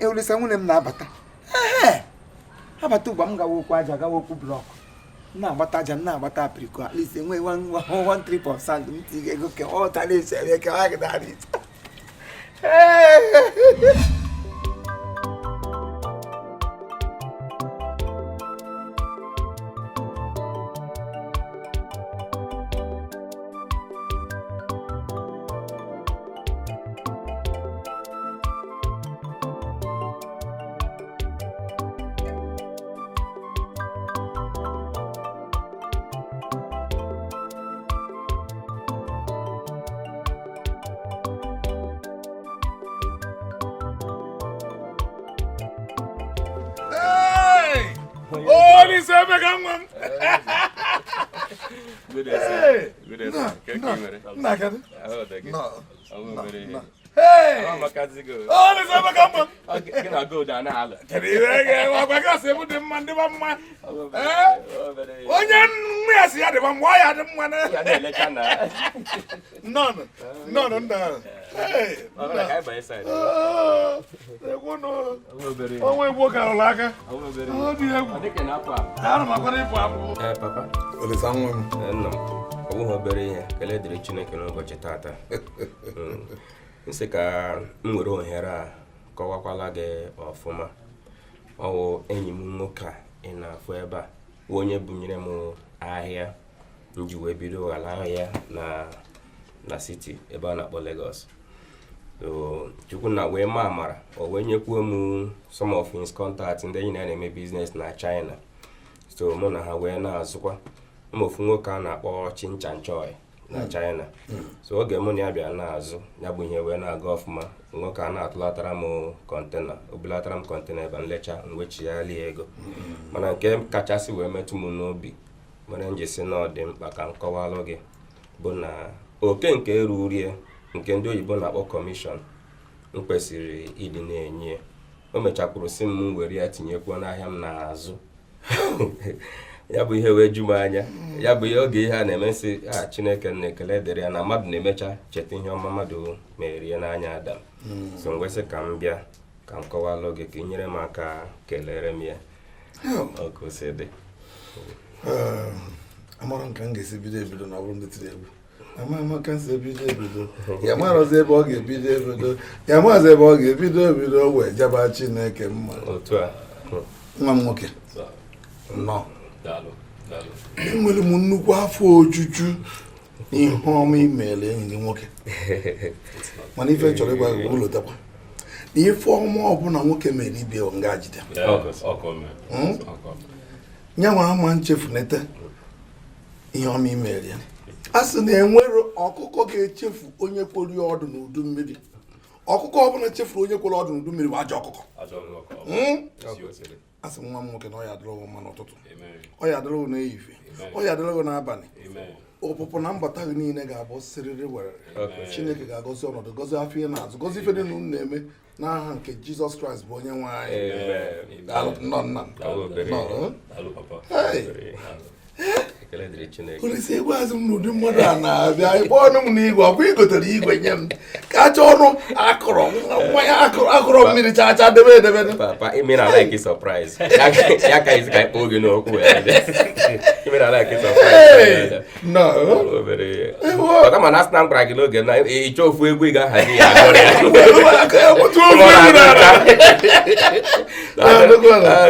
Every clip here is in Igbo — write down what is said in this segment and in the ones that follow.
Olisa nwunye m na-abata. Ehe, abata ugbu a, m gawa okwu aja, gawa okwu block, m na-agbata aja, m na-agbata apriko, at least enwe one trip of sand m tinye ego ke ọ tara esi eme ke ọ gịdara ite. Olisa Emeka nwa m. Nna, kedu? Hey! Olisa Emeka nwa m. Kedu ihe ga-enwe agwa gị ọsọ ebu dị mma, ndị ba mma. Ee? Onye nwa ya si ya dịba mma, ọ ya dị mma na. Nnọọ, nnọọ nna. Hey! Egwu nụ. Ọnwa egwu ka rụrụ aka. Ọ dị egwu. Ana m akwado ịpụ apụ. Papa. Olisa nwa m. Nna m, ọ bụghị obere ihe, kelee dịrị Chineke n'ụbọchị tata. M sị ka m were ohere a kọwakwala gị ọfụma. Ọ wụ enyi m nwoke a ị na-afụ ebe a, wụ onye bunyere m ahịa m ji wee bido ala ahịa na city ebe a na-akpọ Lagos. So Chukwunna wee maa amara, o wee nyekwuo m some of his contacts ndị enyi na ya na-eme business na China. So mụ na ha wee na-azụkwa ụmụ ofu nwoke a na-akpọ Chinchanchoi na China. So oge mụ na ya bịara na-azụ ya bụ ihe wee na-aga ọfụma, nwoke a na-atụlatara m container, o bulatara m container ebe nlecha m wechighalị ego. Mana nke kachasị wee metụ m n'obi mere m ji sị na ọ dị mkpa ka m kọwalụ gị bụ na oke nke erurie nke ndị oyibo na-akpọ commission m kwesịrị ịdị na-enye. O mechakwuru sị m were ya tinyekwuo n'ahịa m na-azụ. Ya bụ ihe wee ju m anya. Ya bụ ihe oge ihe a na-eme sị a Chineke na-ekele dịrị ya na mmadụ na-emecha cheta ihe ọma mmadụ mere ya n'anya Adam. So m wee sị ka m bịa ka m kọwalụ gị ka ị nyere m aka kelere m ya. Ọ ka o si dị. Amara m ka m ga-esi bido ebido na ọ bụrụ ndị tiri egwu. Ama ama ka m si ebido ebido. Ya marazị ebe ọ ga-ebido ebido. Ya marazị ebe ọ ga-ebido ebido wee jaba Chineke mma. Otu a. Nwa m nwoke. Nnọọ. Enwere m nnukwu afọ ojuju n'ihe ọma imeela enyi gị nwoke. Mana ife chọrọ ịgwa gị bụ lotakwa na ife ọma ọbụla nwoke mere ibe nga jide. Nya nwa ama nchefunete ihe ọma imere ya. A sị na enwere ọkụkọ ga-echefu onye kwere ya ọdụ n'udu mmiri. Ọkụkọ ọbụla chefuru onye kwere ọdụ n'udu mmiri bụ ajọ ọkụkọ. A sị nwa m nwoke na ọ ya adịrị gị mma n'ụtụtụ, ọ ya adịrị gị n'ehihie, ọ ya adịrị gị n'abalị. Ọpụpụ na mbata gị niile ga-abụ siriri werere. Chineke ga-agọzi ọnọdụ, gọzie afọ ihe na-azụ, gọzie ife niile unu na-eme n'aha nke Jizọs Kraịst bụ onye nwe anyị. Daalụ nnọọ nna m. Nnọọ. Hey! Ekele dịrị Chineke. Olisa egwu azụ m n'ụdị mmadụ a na-abịa ịkpọ ọnụ m n'igwe, ọkwa igotere igwe nye m ka achọ ọnụ akụrọ mmanya akụrọ akụrọ mmiri chaa chaa debe edebe. Papa, ime na like surprise. Ya ka isi ka ịkpọ gị n'okwu ya. Ime na like surprise. Nnọọ. Obere ihe. Ewo. Papa, mana asị na m gwara gị n'oge na ịchọ ofu egwu ị ga-ahazi ya agụrụ ya. Otu ofu egwu na-ara.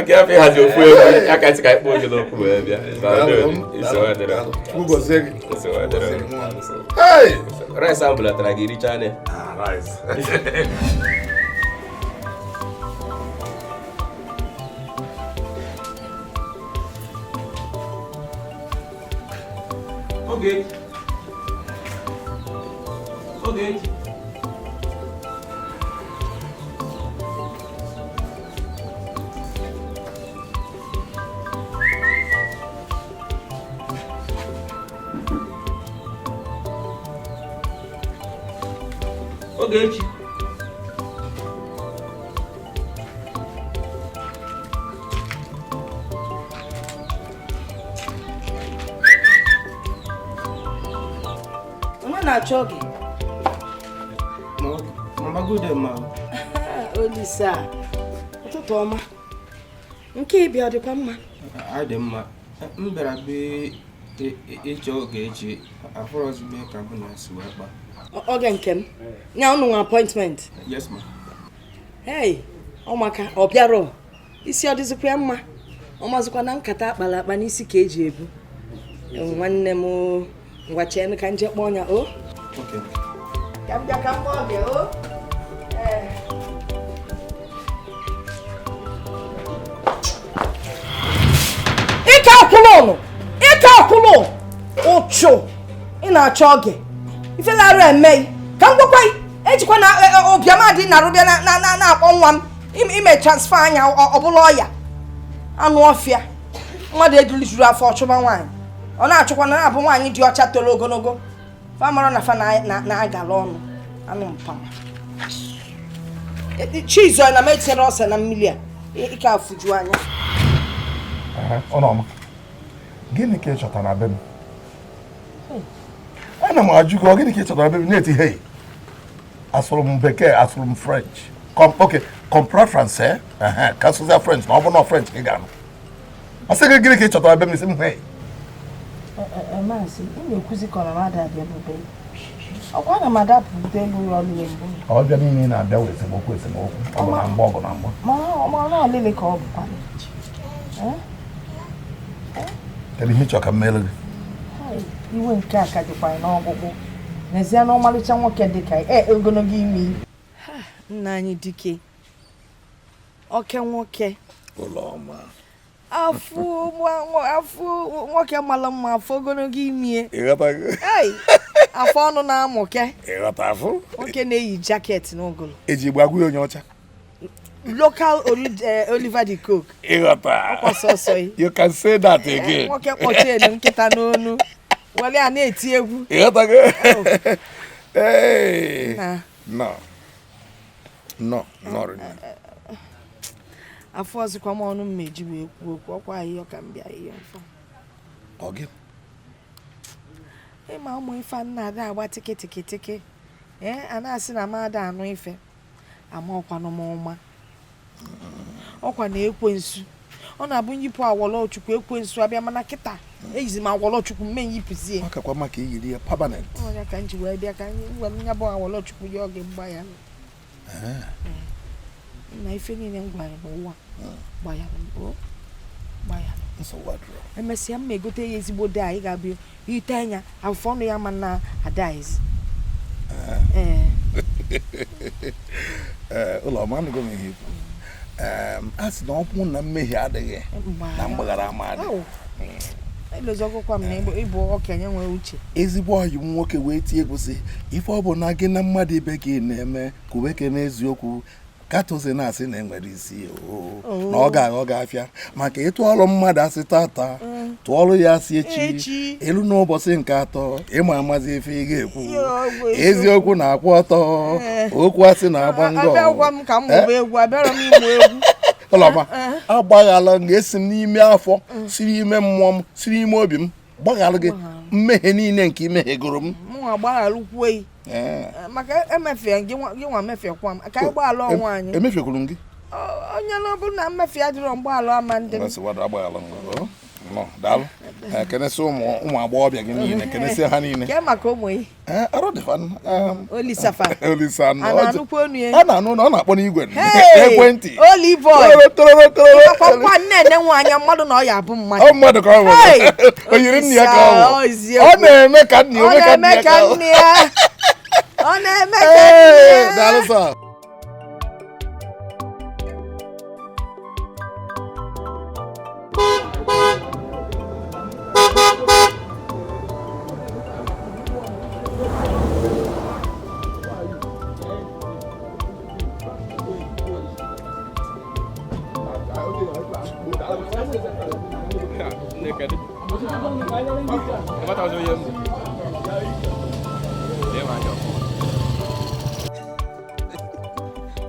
Nke afọ ịhazi ofu egwu ya ka isi ka ịkpọ gị n'okwu wee bịa. Chukwu gọzie gị. Nsogbu adịrọ. Hey! Rice ahụ bulatara gị richaa ne. Ah, rice. Ogechi. Ogechi. Ogechi. Mama na-achọ gị. Mama, good day, ma. Olisa, Ụtụtụ ọma. Nke ị bịa dịkwa mma. Adị mma. M bịara be ịchọ Ogechi afọrọzime ka mụ na si wee kpa. Oge nke m. Nya unu nwe appointment. Yes ma. Hey, ọmaka ọ bịara isi ọ dịzikwa ya mma. Ọ mazikwa na nkata akpara akpa n'isi ka eji ebu. Nwanne m ngwa chee ka nje kpọọ ya o. Okay. Ka m bịa ka m kpọọ gị o. Ike akwụlụ ike akwụlụ ụchụ ị na-achọ oge ife na-arụ eme ka m gwakwa ejikwa na ụbịam adị na-arụbịa na-akpọ nwa m ime transfer anya ọ bụla ọya anụ ọfịa mmadụ ejuru afọ ọchụba nwaanyị ọ na-achụkwa na na-abụ nwaanyị dị ọcha toro ogologo fa mara na fa na-agala ọnụ anụ mpama chizu na m etinyere ose na mmiri a ike afụju anya. Ọnụọma, gịnị ka ị chọtara na be m? Ana m ajụ gị, ọ gịnị ka ị chọtara na be m na-eti hei? Asụrụ m bekee, asụrụ m French. Ok, comprends français, ka asụzia French na ọ bụ na French ka ị ga-anụ. Asị gị gịnị ka ị chọtara na be m isi m hei? Maazị, ị na-ekwuzi ka ọ na m ada abịa bube. Ọkwa na m adapụta elu ụlọ ọrụ ya mbụ. Ọbịa niile ị na-abịa wee esemokwu esemokwu, ọgụ na mgba ọgụ na mgba. Ma ọ na-alịlị ka ọ bụkwa. Kedu ihe ị chọrọ ka m meere gị? Iwe nke a ka dịkwa n'ọkpụkpụ. N'ezie na ọmalịcha nwoke dị ka ogologo imi. Nna anyị dike. Oke nwoke. Ụlọma. Afụ nwoke mara mma afọ ogologo imi. Afọ ọnụ na-amụke. Nwoke na-eyi jaket n'ụgụrụ. Eji igbe agwụ ya onye ọcha. Local Oliver de Coque. Ịghọta. Ọsọsọ. You can say that again. Nwoke kpọchie nkịta n'onu. Were ya na-eti egwu. Ịghọtago? Hey. No. No, no. Afọ ọzọkwa m ọnụ m eji wee kwuo okwu ọkwa ahịhịa ka m bịa ihe mfa. Ọ gị? Ịma ụmụ ife nna ada agba tiki tiki tiki. A na-asị na m ada anụ ife. Ama ọkwanụ m ọma. Ọkwa na ekwensu. Ọ na-abụ nyipụ awọlọchukwu ekwensu abịa mana kịta eyizi m awọlọchukwu mme nyipụzie. Ọ kakwa maka iyiri ya permanent. Ọ ya ka m ji wee bịa ka m ya bụ awọlọchukwu ya oge mgba ya. Na ife niile m gwara n'ụwa gbaya m gbaya. Emesịa m egote ya ezigbo dai anyị ga-abịa ite anya afọ ọnụ ya ma na adaizi. Ụlọma anụgo m ihe ikwu. A sị na ọ bụ na mmehie adịghị na mgbaghara ama adị. Elozọgokwa m na ịbụ okenye nwee uche. Ezigbo ọyị m nwoke wee tie egwu sị ife ọ bụ na gị na mmadụ ibe gị na-eme kwuweke n'eziokwu katozi na-asị na enwere isi na ọ ga-aghọ gị afịa maka ịtụ ọrụ mmadụ asị tata tụọrụ ya asị echi elu n'ụbọchị nke atọ ịma amazi ife ị ga-ekwu eziokwu na-akwụ ọtọ okwu asị na-agba ngọ. Ụlọma agbaghala m ga-esi m n'ime afọ si n'ime mmụọ m si n'ime obi m gbaghalụ gị mmehie niile nke imehiegoro m. Emefiekwuru m gị. Onye na ọ bụrụ na mmefu ya dịrọ mgbaghalụ ama ndị m. Daalụ. Kenesị ụmụ agbọghọbịa gị niile, kenesị ha niile. Kee maka ụmụ gị? Olisafa. Olisa A na-anụkwa onu ya? A na-anụ na ọ na-akpọ n'igwe. Ekwentị. Oli boy. Ọkwa nne nne nwe anya mmadụ na ọ ya abụ mmadụ. Ọ mmadụ ka ọ bụ. O yiri nne ya ka ọ bụ. Ọ na-eme ka nne ya. Ọ na-eme ka nne ya. Ọ na-eme ka nne ya. Daalụ sọ.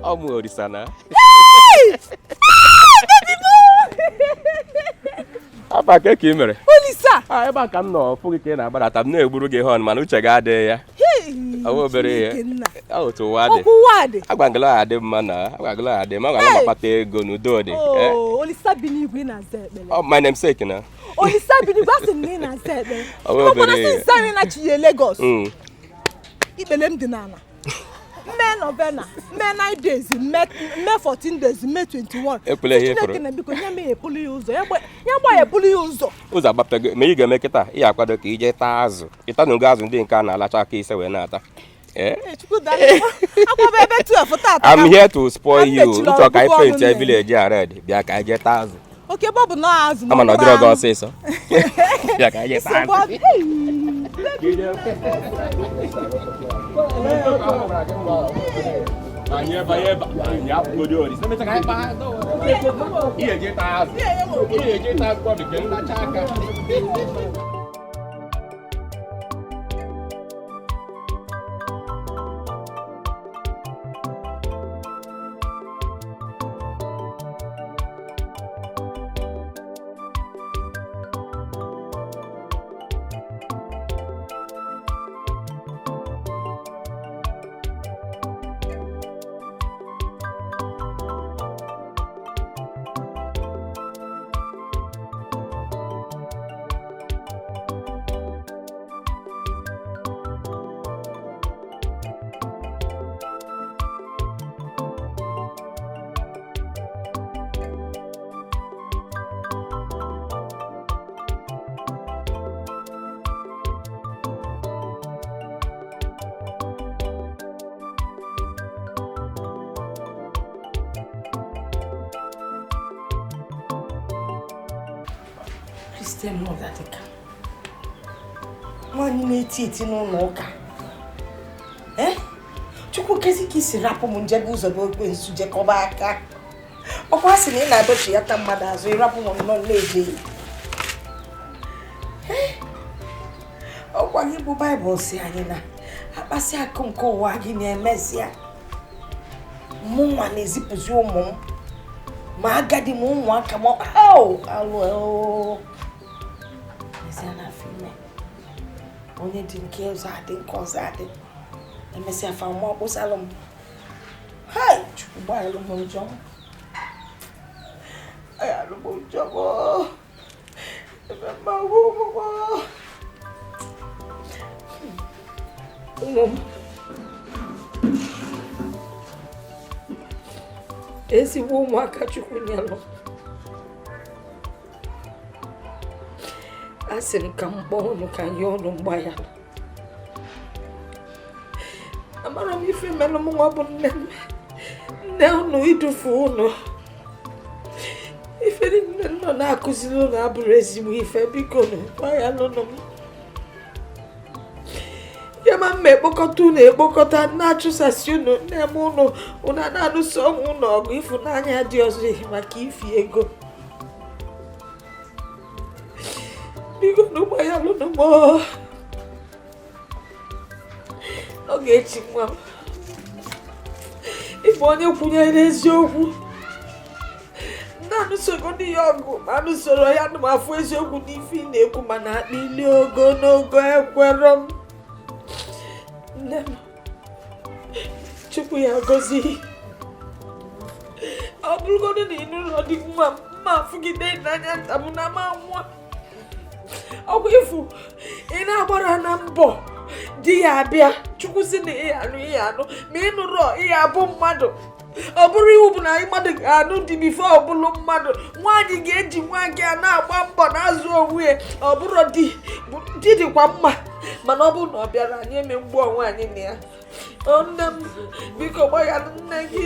Ọ mụ Olisa na. Aba ka ị mere? Olisa! Ebe a ka m nọ fụ gị ka ị na-agbadata m na-egburu gị họn mana uche gị adịghị ya. Ọ bụ obere ihe. Ọ otu ụwa dị. Okwu ụwa dị. Agwagala ya adị mma na agwagala ya adị mma, agwagala m akpata ego n'udo dị. Eh? Oo, Olisa bi n'igwe, ị na-aza ekpere. Ọ my namesake na. Olisa bi n'igwe, asị m na ị na-aza ekpere. Ọ bụ obere Ọkwana ihe. since anyị na-achịye Lagos, ikpele m dị n'ala. Mme novena, mme 9 days, mme 14 days, mme 21. Ekwela ihe Chineke ịfụrụ. na biko nye m ya ebuli ya ụzọ, ya gba ya ebuli ya ụzọ. Ụzọ agbapego, ma ị ga-eme kịta, ị ga-akwado ka ije taa azụ. Ịtanugo azụ ndị nke a na-alacha aka ise wee na-ata. Eh? Ee, Chukwu daalụ. Akwaba ebe 12 tata. I'm here to spoil Ka m you. mechiri Nchọ ka anyị ọgụgụ paint ọnụ nne. village a red. Bịa ka anyị jee taa azụ. Oke ebe ọ bụ na azụ na Ama na ọ mkpụrụ dịrọ gị anụ. ọsịsọ. Bịa ka anyị jee taa Nsogbu azụ. adị. Christian Ọdadịka, nwaanyị na-eti eti n'ụlọ ụka. Ee, Chukwu kezi ka isi rapụ m njebe ụzọ bụ ekwensu jekọba aka. Ọkwa sị na ị na-adọchi ya ta mmadụ azụ, ịrapụ m nnọọ na-eje. Ee, ọkwa gị bụ Baịbụl si anyị na akpasị akụ nke ụwa gị na-emezia. Mụnwa na-ezipụzi ụmụ m, ma agadi m ụmụaka m au alụ oo. Emesịa n'afọ ime, onye dị nke ọzọ adị, nke ọzọ adị, emesịa fa mụọ kpụsalụ m. Hai, Chukwu gbaghalụ m njọ m, aghalụ m njọ m oo. Ebe mma gwụ ụmụ m oo. Ụmụ m, ezigbo ụmụaka Chukwu nyelụ m. Asị m ka m kpọọ unu ka nye unu mgbaghara. Amara m ife mere m nwa bụ nne m, nne unu idufu unu. Ife niile nọ na-akụziri unu abụrụ ezigbo ife, biko unu gbaghalụnụ m. Ya ma mma ekpokọta unu ekpokọta, na-achụsasị unu, na-eme unu unu a na-alụso onwe unu ọgụ, ịfụnanya dị ọzọ maka ifi ego. Biko unu gbaghalụnụ m oo. Ogechi nwa m, ị bụ onye kwunyere eziokwu. Na-anụsogo ndị ya ọgụ, ma anụsoro ya nụ m afụ eziokwu n'ife ị na-ekwu, mana akpịli ogologo ekwerọ m. Nne m, Chukwu ya gọzie. Ọ bụrụgodu na ị nụrụ di nwa m, mma afụgide n'anya nta m na ma nwa. Ọgwụ ifu ị na-agbara na mbọ di ya abịa, Chukwu sị na ị anụ ị anụ, ma ị nụrụ ị abụ mmadụ. Ọ bụrụ iwu bụ na mmadụ ga-anụ di bifo ọ bụrụ mmadụ, nwaanyị ga-eji nwa nke a na-agba mbọ na-azụ onwe ya. Ọ bụrụ di di dịkwa mma, mana ọ bụrụ na ọ bịara anyị eme mgbu onwe anyị na ya. O nne m, biko gbaghalụ nne gị,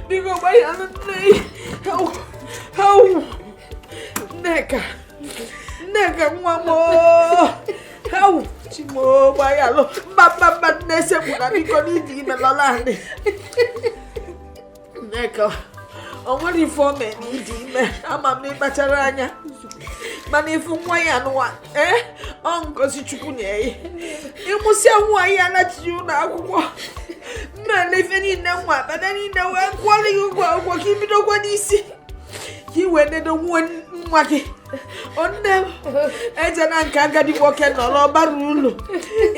biko gbaghalụ nne gị. Ewu, Nneka, Nneka nwa m oo. Ewu, Chimo gbaghalụ. Mba mba mba, nne sekpụ na biko n'iji ime lọla anyị. Nneka, o nwere ife o mee na ịdị ime, ama m na ịkpachara anya. Mana ifu nwa ya nụwa, ee, ọ ngozi Chukwu nye ya. Ịmụsịa nwa ya anachighị ụlọ akwụkwọ. Mmele ife niile nwa abada niile wee kwụọrọ gị ụgwọ akwụkwọ ka ibidokwa n'isi, ka i wee nedo nwa gị. O nne m, eje na nke agadi nwoke nọrọ ọbara ụlọ,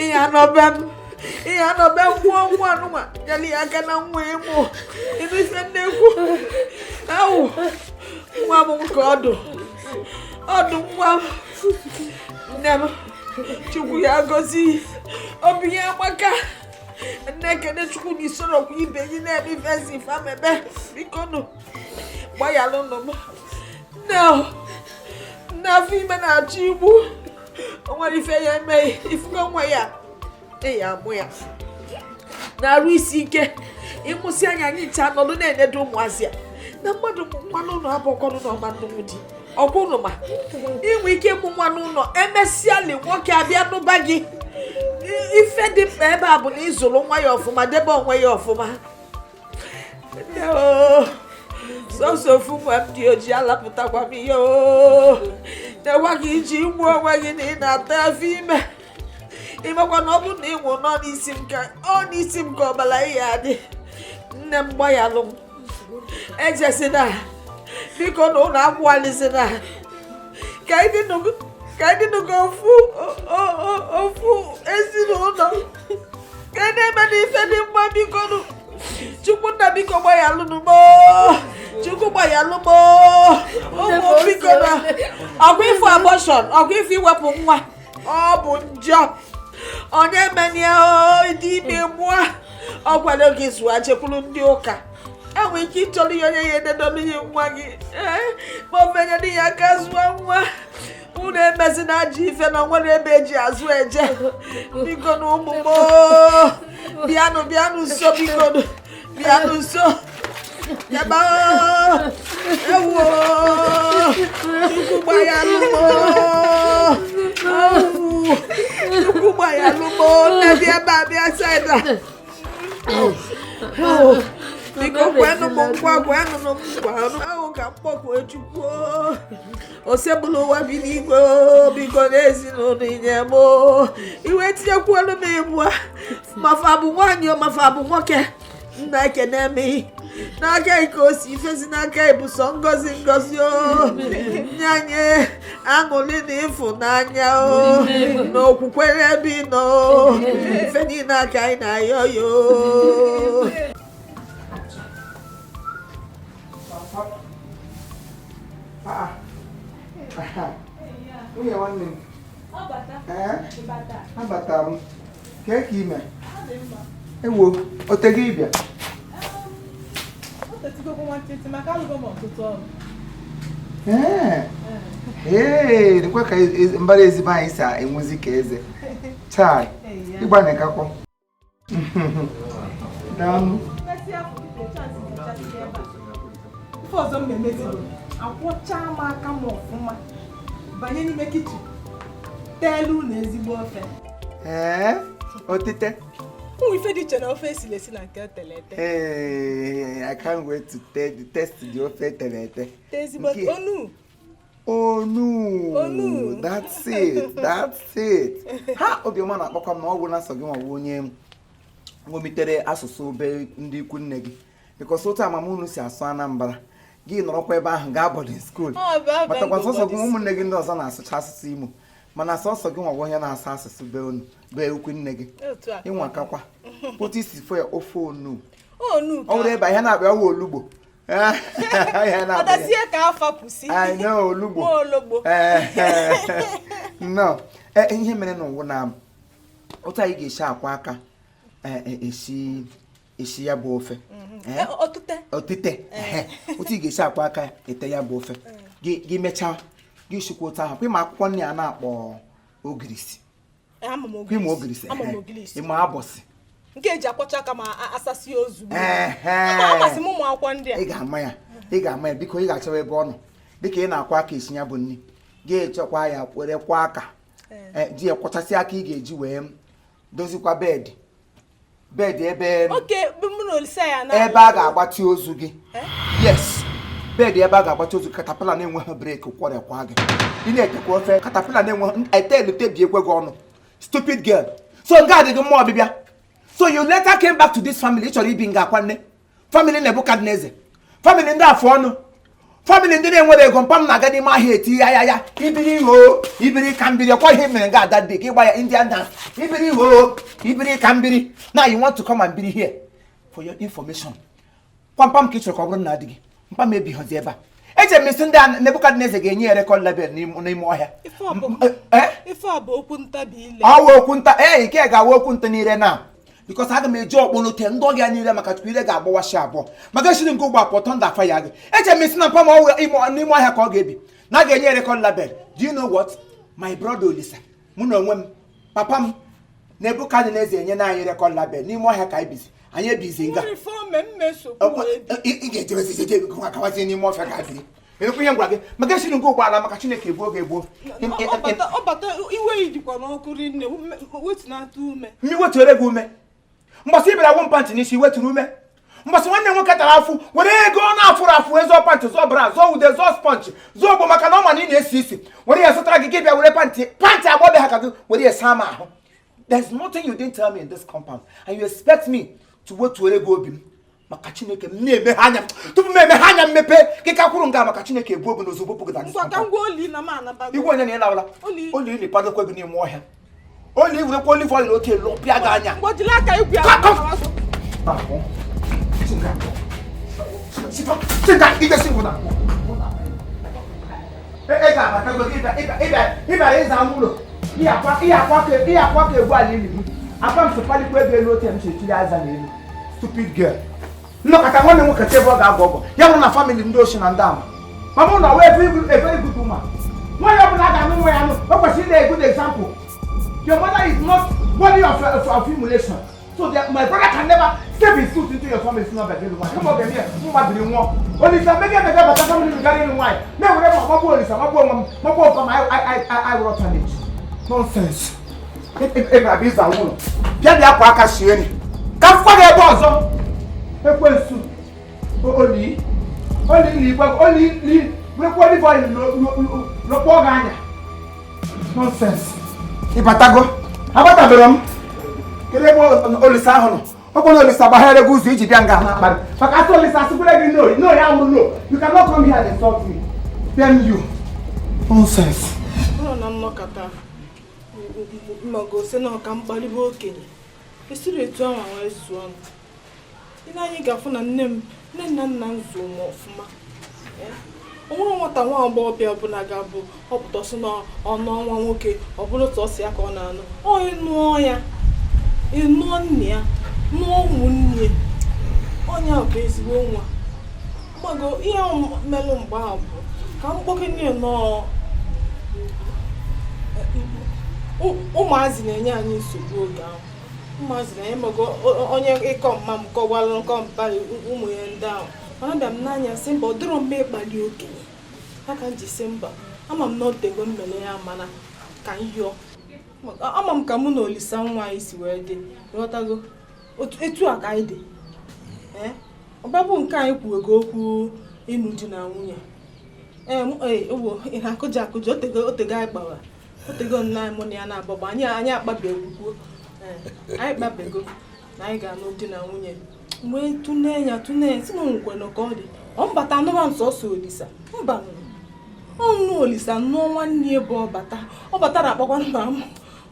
ịya n'ọbe m. Ihe anọbe gwuo nwa anụnwa nyere ya aka na nwa ịmụ ịnụ ife nnekwu awụ nwa m nke ọdụ ọdụ nwa m nne m Chukwu ya gozi obi ya amaka. Nne ekene Chukwu na isorokwa ibe gị na-eme ife si ife amebe biko nụ gbaghalụnụ m nne nne afọ ime na-achọ igbu o nwere ife ya emeghị ifugo nwa ya ya amụ ya na-arụ isi ike ịmụsị anya anyị ncha nọdụ na-enedo ụmụazị ya na mmadụ nwa n'ụlọ abụọkwanụ na ọma nnukwu di ọkwụnụ ma inwe ike ịmụ nwa n'ụlọ emesịa li nwoke abịa n'ụba gị ife dị mkpa ebe a bụ na ịzụrụ nwa ya ọfụma debe onwe ya ọfụma. Sọsọ ofu nwa m dị ojii alapụtakwa m ihe na-enwe gị iji igbu onwe gị na ị na-ata afọ ime ịmakwa na ọ bụrụ na ị nwụ nọ n'isi m ka ọ n'isi m ka ọbara ihe adị. Nne m gbaghalụ m echesina biko na ụlọ akwụghalizina ka anyị dịnụgo ofu ofu ezinụlọ ka anyị na-eme n'ife dị mma biko nụ. Chukwunna biko gbaghalụnụ m Chukwu gbaghalụ m ụmụ biko na ọkwa ifu abortion ọkwa ifu iwepụ nwa ọ bụ njọ onye menie dị ime mụọ ọ kwado gị zụọ chekwuru ndị ụka enwere ike ịchọrọ ihe onye ya ededolu ihe nwa gị ma o fenyere ya aka zụọ nwa unu emezina ajọ ife na onwere ebe eji azụ eje biko na ụmụ m bịanụ bịanụ nso biko bịanụ nso bịaba ewu Chukwu gbaghalụ m Chukwu gbaghalụ m nne bịa ebe a bịa saịda biko kwenụ m nkwa kwenụ m nkwa ahụ ka m kpọkwuo Chukwu osebụla ụwa bi n'igwe biko n'ezinụlọ inye m iwe tinyekwuolu m ịbụ mafa bụ nwaanyị mafa bụ nwoke nna ekene m n'aka ike o si ifezi n'aka ebuso ngozi ngozi o nye anyị aṅụrị na ịfụnanya o na okwukwe n'ebe ị nọ ife niile aka anyị na-ayọ ya o. Nwunye nwanne m abatara m kee ka ime ewo otego ịbịa ee dịkwa ka mbara ezigbo anyị si enwezi ka eze chai ịgbanịkakwọ daalụ. Ife ọzọ m na-emezi akwọcha m aka m ọfụma banye n'ime kichin teelu na ezigbo ofe. Ee, otite ụmụ ife dị iche na ofe esiri esi na nke etere ete. Ee, I can't wait to test the ofe etere ete. Ezigbo onu. Onu. Onu. That's it. That's it. Ha Obiọma na-akpọkwa m na ọ bụ na nsọ gị nwa onye ṅomitere asụsụ be ndị ikwu nne gị because otu amamunu si asụ Anambra gị nọrọkwa ebe ahụ gaa boarding school matakwa sọsọ gị ụmụnne gị ndị ọzọ na-asụcha asụsụ Imo mana sọsọ gị nwa onye na-asụ asụsụ be unu be ukwu nne gị ịnwakakwa otu isi fo ya ofe onu ọ bụrụ ebe ihe na-akpa ya olugbo olugbo nnọọ ihe mere n'ụwa na otu anyị ga-esi akwa aka esi ya bụ ofe otite otu ị ga-esi akwa aka ete ya bụ ofe gị mechaa gị sikwa otu ahụ ịma akwụkwọ nri a na-akpọ ogirisi ịma ogirisi ịma abọsị nke eji akwọcha aka ma asasị ozugbo amasị m ụmụ akwụkwọ ndị a ị ga-ama ya ị ga-ama ya biko ị ga-achọwa ebe ọ nọ dịka ị na-akwa aka esi ya bụ nri gị echekwa ya were kwa aka ji ya kwọchasị aka ị ga-eji wee dozikwa bedị bedị ebe ebe a ga-agbatị ozu gị yes bedị ebe a ga-agbatị ozu katapila na-enweghị breki kwọrịakwa gị ị na-etekwa ofe katapila na-enweghị etelu tebi ekwe gị ọnụ stupid girl so nke a dị gị mma ọbịbịa. So you later came back to this family ị chọrọ ibi nga akwa nne family Nebukadneza family ndị afọ ọnụ Family ndị na-enwere ego, mpa m na-aga n'ime ahịa eti ya ya ya ibiri ho ibiri ka mbiri. Ọkwa ihe mere nga ada dị ka ịgba ya Indian dance, ibiri ho ibiri ka mbiri. Now you want to come and biri here. For your information, kpampam ka ị chọrọ ka ọ bụrụ na adịghị mpa m ebighozi ebe a. Eche m isi ndị a Nebukadneza ga-enye ya record label n'ime ọhịa. Ife ọ bụ Eh? Ife a bụ okwu ntabi ile. Ọwa okwu nta. Ee, nke ga-awa okwu nta n'ire na because aga m eji ọkpọnote ndị ọhịa niile maka Chukwu ire ga-agbawashi abụọ maka esiri nke ụgbọ apụ thunder fire gị. Eche m isi na mpa m ọwụ n'ime ọhịa ka ọ ga-ebi na a ga-enye ya record label. Do you know what, my brother Olisa, mụ na onwe m, papa m Nebukadneza enye na anyị record label n'ime ọhịa ka anyị bizi, anyị ebizi nga. Nwere ife ome mmesokwu wee bi. Ị ga-ejebezi eje kawazie n'ime ọfịa ka biri. Enekwu ihe m gwara gị maka esiri nke ụgbọala maka Chineke egbuo oge egbuo. Ọ bata iwe yi dịkwa n'ọkụ rinne, wetunata ume. Mmiri wetuere gị ume. Mgbasị ị bịara wụ pantị n'isi weturu ume. Mgbasị nwanne m nwoke tara afụ were ego ọ na-afụrụ afụ ezọ pantị, zọọ bra, zọọ ude, zọọ sponge, zọọ ogbo, maka na ọ ma na ị na-esi isi, were ya zụtara gị. Gị bịa were pantị, pantị agbọbịa ha ka gị were ya saa m ahụ. There's nothing you didn't tell me in this compound, and you expect me to wetuere gị obi m. Maka Chineke, m na-emeghe anya m tupu m emeghe anya m mepee gị ka kwuru nga maka Chineke egbuo gị n'ozugbo pụgị na this Ngwa ka compound. ngwa oli na m anabago. Igwe onye na ịlawala. Oli. Oli ili kwadokwe gị n'ime ọhịa. Oli werekwa olive oil otu elu pịa gị anya. Ngwa, jiri aka igwe ya. Come. Singa, ije si ngwụna. Ị ga-abatago gị ịbịara ịza ụlọ. Ihe akwa ka egwu ala ili m. Akwa m sụpalikwa ego elu otu m si etiri aza n'elu. Stupid girl. Nnọkọta nwanne m nwoke ebe ọ ga-agwọ ọgwọ. Ya bụrụ na family ndị oshi na ndị ama. Mama ụlọ wee a very good woman. Nwaanyị ọbụla a ga-anụ nwa ya anụ, o kwesịrị ịdị a good example. Your mother is not worthy of emulation. So that my brother can never step his foot into your family. It's not by the one. Come on, here. Mma biri nwụọ. Olisa mege mege bata family gara ịlụ nwaanyị. Na-ewere ma magbuo Olisa, magbuo onwe m, magbuo ọkọ ma I wụrụ orphanage. Nonsense. Ị bịara ịza ụlọ. Bịa bịa kwa aka sie nri. Ka m fụkwa gị ebe ọzọ. Ekwensu. Oli. Oli li oli li werekwa olive oil lụkpọọ gị anya. Nonsense. Ịbatago? Abatabere m. Kedu ebe Olisa ahụ nọ? Ọ bụ na Olisa gbaghere gị ụzọ iji bịa nga na-akparị. Maka asị Olisa asịkwere gị no, no ya nwụrụ no. You cannot come here and insult me. Damn you. Nonsense. Bụrụ na nnọkọta mmago si na ọka mkparịba okenye esiri etu ahụ wee zụọ m, ile anyị ga-afụ na nne m, nne na nna m zụrụ m ọfụma. O nwere nwata nwa agbọghọbịa ọbụla ga-abụ ọpụta ọsọ na ọnụ ọnwa nwoke, ọ bụrụ sọsọ ya ka ọ na-anụ. Ọ ịnụọ ya, ịnụọ nne ya, nụọ ụmụnne onye ahụ bụ ezigbo nwa. Mgbago ihe ahụ melụ mgbe ahụ bụ ka m kpọkenye nọọ. Ụmụazị na-enye anyị nsogbu oge ahụ. Ụmụazị na-enye mago onye ịkọ mma m kọwalụ nkọ mpa ụmụ ya ndị ahụ, mana bịa m n'anya sị mba, ọ dịrọ mma ịkpali okenye. Ya ka m ji sị mba, ama m na o tego m mere ya, mana ka m yọọ. Ama m ka mụ na Olisa nwa anyị si wee dị, ghọtago etu a ka anyị dị. Ee, ọbịa nke anyị kwuego okwu ịnụ di na nwunye. Ee, ee, ewo, ị na-akụja akụja. Otego, otego anyị kpara, otego nna anyị mụ na ya na-agbagba anyị akpabeghị. Ee, anyị kpabego na anyị ga-anụ di na nwunye. Wee tụlee ya, tụlee ya, si na onwekwana ka ọ dị. Ọ mbata anụma m sọsọ Olisa, mba, ọnụ Olisa nụọ nwanne ya bụ ọbata. Ọbata na-akpọkwa mba m,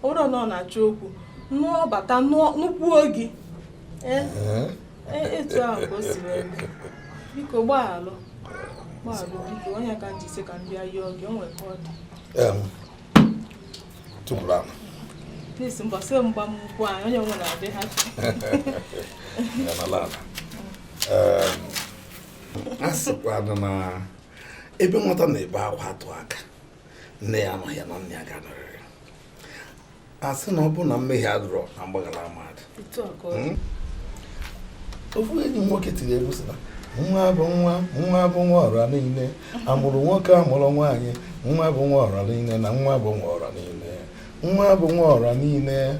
ọ bụrụ na ọ na-achọ okwu nụọ ọbata nụọ nụkwuo gị. Ee, etu ahụ ka o si wee dị. Biko gbaghalụ, gbaghalụ biko. Onye ka m ji sị ka m bịa yọọ gị, o nwere ka ọ dị. Tụpụrụ ala. Please, mbọsị mgba m nkwụ anyị onye nwe na-adị ha. Ya n'ala ala. A sịkwana na ebe nwata na-ebe akwa atụ aka nne ya anọghị ya na nne ya ga-anọrịrị. A sị na ọ bụ na mmehie adịrọ na mgbaghara amadị. Etu a ka ọ dị. Ofu enyi m nwoke tiri egwu sị na nwa bụ nwa, nwa bụ nwa ọra niile, amụrụ nwoke, amụrụ nwaanyị, nwa bụ nwa ọra niile, na nwa bụ nwa ọra niile, nwa bụ nwa ọra niile,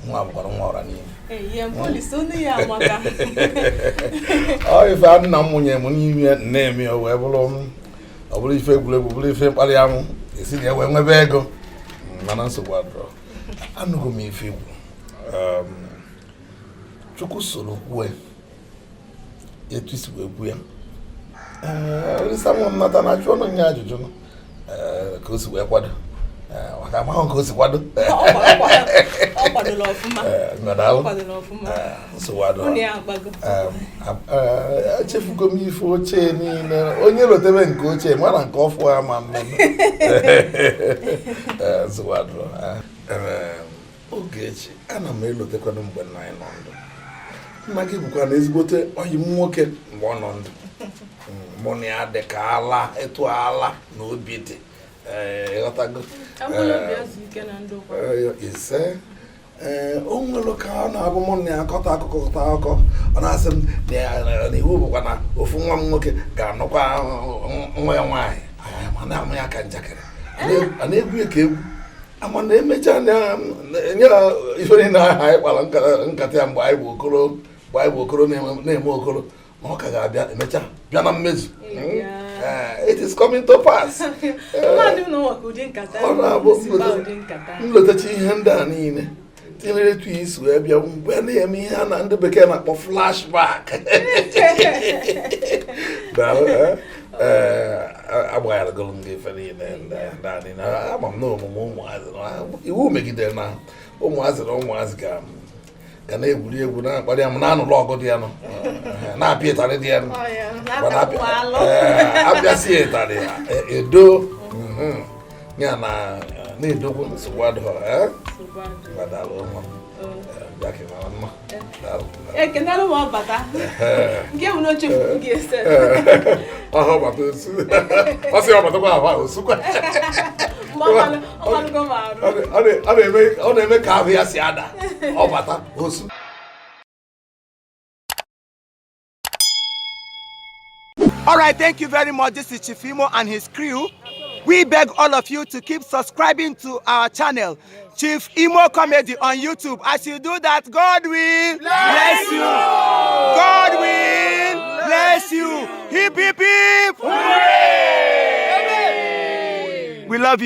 nwa bụkwara nwa ọra niile. Ee, ihe Olisa onu ya amaka. Ọ ife a nna m mụnye m n'ime na-eme o wee bụrụ m, ọ bụrụ ife egwuregwu, bụrụ ife mkparị amụ esi na ya wee nwebe ego. Mana nsogbu adịrọ. Anụgo m ife ikwu. Chukwu soro kwue etu isi wee kwu ya. Olisa nwa m nata na ajụ ọnụ nye ajụjụ nụ. Ka o si wee kwado. Maka amaghị ka o si kwado. Ọ kwadola ọfụma. Ngadaụ. Ọ kwadola ọfụma. Nsogbu adịrọ. Unu ya agbago. Echefugo m ife ochie niile. Onye lotebe nke ochie mara nke ọfụ ya ma mma. Nsogbu adịrọ. Ogechi, ana m elotekwanụ mgbe nna anyị nọ ndụ. Nna gị bụkwa na ezigbote ọyị m nwoke mgbe ọ nọ ndụ. Mụ na ya dị ka ala etu ala na obi dị. Ịghọtago? Mkpụrụ obi azụ ike na ndokwa. Ise. Ee, o nwere ka ọ na-abụ mụ na ya akọta akụkọ kọta akụkọ, ọ na-asị m na iwu bụkwa na ofu nwa m nwoke ga-anụkwa nwa ya nwaanyị. Ma na-amụ ya ka njakịrị a na-egwu ya ka egwu ama na emechaa nye ya ife niile ahụ anyị kpara nkata ya mgbe anyị bụ okoro, mgbe anyị bụ okoro na-eme okoro, na ọ ka ga-abịa emechaa bịa na mmezu. It is coming to pass. Mmadụ na ụwa ka ụdị nkata Ọ na-abụ si kpaa ụdị nkata. nlotacha ihe ndị a niile tinyere etu isi wee bịa mgbe na-eme ihe a na ndị bekee na-akpọ flashback. Daalụ, agbagharagoro m gị ife niile ndị a niile. Ama m na omume ụmụazị na iwu megidere na ụmụazị na ụmụazị ga na-egwuri egwu na-akparị ya m na-anụlụ ọgụ dị ya nụ, na-apịa ịtarị dị ya nụ. Ọ ya, Mana na-atakwu alụ. Abịasị ya ịtarị ya, edo. Ya na na-edokwu nsogbu adịghọ. Nsogbu adịrọ. Gbadalụ nwa m. Bịa ka ị mara mma. Daalụ. Ekenelụ m ọbata. Nke bụ na o chefuru gị ese. Ọha ọbata osu. Ọ sị ọbatakwa ahụ ahụ osukwa. Mgbe ọ malụgo m arụ. Ọ na-eme ka ahụ ya si ada. Ọbata osu. All right, thank you very much. This is Chief Imo and his crew. We beg all of you to keep subscribing to our channel, Chief Imo Comedy on YouTube. As you do that, God will bless you. God will bless you. Hip, hip, hip. Hooray! We love you.